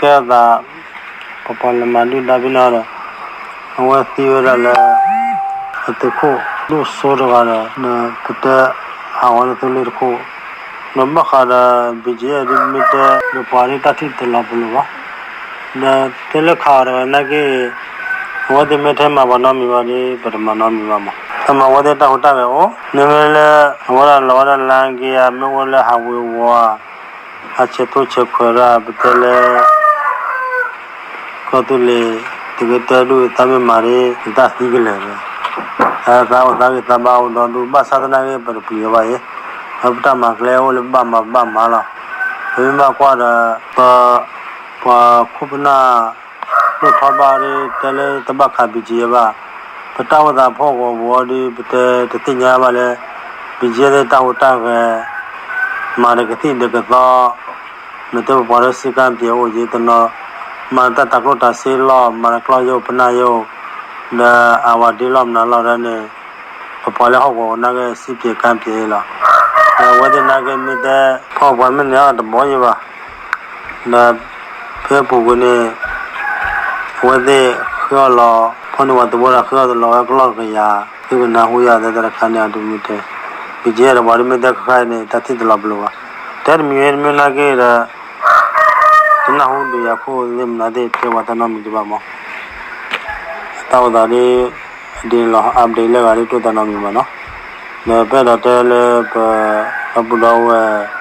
ကဲအသး ပပှၤလဲၤမၤဒုၣ်ဒါဖဲန့ၣ်ဒီး အဝဲသံဝဲဒၣ်လၢ အသုးခိၣ်ဒိၣ်စိတဂၤဒီး ပတဲ ဟးဝဲလၢသုးလ့ၣ်တခိၣ် ဒီးဘၣ်ဃးဒီး ဘံၣ်ကၠံယဲၢ် ဒ်မ့ၢ်တဲ ဒီးပှၤဒ်တၢ်ထံၣ်တလီၤပလိာ်ဘၣ်. ဒီးတဲလၢခးအီၤတဂၤနာ်က့ အဝဲသ့ၣ်မ့ၢ်ထဲမၤပှၤနီတမံၤဘၣ်ဒီး ပတမၤနီတမံၤဘၣ်မး. တၢ်မၤဝဲသ့ၣ်တၢ်ဟူးတၢ်ဂဲၤအိၣ် မ့မ့ၢ်လၢ အဝဲဒၣ်လီၤဝဲဒၣ်လၢက့ၤဧါ မ့ၢ်အိၣ်လၢဟးဝ့ၤဝီၤဧါ အဆဲးထိဆဲးခွဲးဒၣ် ပတဲလၢ ကီၢ်သူလ့ၤ သုးက့တၢဒူၣ် သးမ့ၢ်မၤဒ် တၢ်သံကလဲာ်ဒီး သးအိၣ်သးဂံၢ်သးဘါအိၣ်ဒီဒူၣ် ဘၣ်ဆၣ်သနာ်က့ ပတပျံၤအီၤဘၣ်အံၤ, ဒီးပတၢ်မၤကျဲအိၣ်လၢပဘၣ်မၤပဘၣ်မၤလီၤ. ပမ့ၢ်ဘၣ်ကွၢ်ဒီး ပ ပှၤခိၣ်ပနၢ် ဒိၣ်ထီၣ်ဘၣ်ဒီး တဲလၢတဘၣ်ခး ဘံၣ်ကၠံယဲၢ် ဘၣ်, ပတၢ်အိၣ်သးဖီၣ်ဂီၤပူၤအီၤဒီး ပတဲတသ့ၣ်ညါဘၣ်လၢ ဘံၣ်ကၠံယဲၢ် သ့ၣ်တၢ်ဟူးတၢ်ဂဲၤ မၤဒီးကသံၣ်ဒီးကသီ မ့ၢ်တဲပပှၤလၢစံးကါပျဲအိၣ်က့ၤတနီၤ မၤတၢ်တၤကျိၣ်တၤစ့လီၢ် မၤတၢ်ကျီၢ်ယိၣ်ပနၢ်ယိၣ် ဒီးအဝၤဒ့လီၢ်မနုၤလီၢ်ဒၣ်န့ၣ် ပပှၤလၢဟီၣ်ကဝီၤနာ်က့ စံးပျဲကါပျဲအံၤလီၤ. ဒီးအဝဲသ့ၣ်နာ်က့ မ့ၢ်တဲ ဖီၣ်ပှၤမ့ၢ်န့ၢ်အီၤတဘီယဲၢ်ဘၣ် ဒီးဖဲပူၤကွံာ်န့ၣ် အဝဲသ့ၣ်ဃ့အီၣ်လီၤ ဖီၣ်န့ၢ်ဝဲသဝီဒီး ဃ့အီၣ်တလီၤဝဲကလီၢ်တကယၤ သုကနၢ်ဟူယၤသ့တခါန့ၣ် အဒုးမ့ၢ်တဲ ဘံၣ်ကၠံယဲၢ် ဒီးပှၤဒ်မ့ၢ်တဲခဲခါအံၤန့ၣ် တၢ်ထံၣ်တလီၤပလိာ်ဘၣ်. တဲတမံၤဝဲတမ့ၢ်နာ်က့ဒီး တနၢ်ဟူဒုးယၤခိၣ်သ့ၣ်မနုၤသ့ၣ် တဲပှၤတၢ်နီတမံၤဒံးဘၣ်မး. တၢ်အိၣ်သးဒ် ဒ်လီၤ update လၢအဂၤဒ်တိၢ်တၢ်နီတမံၤဘၣ်နီၤ. ဒီးပအဲၣ်ဒိးတဲလၢပ ဒီပုၢ်ဒီဝဲၢ်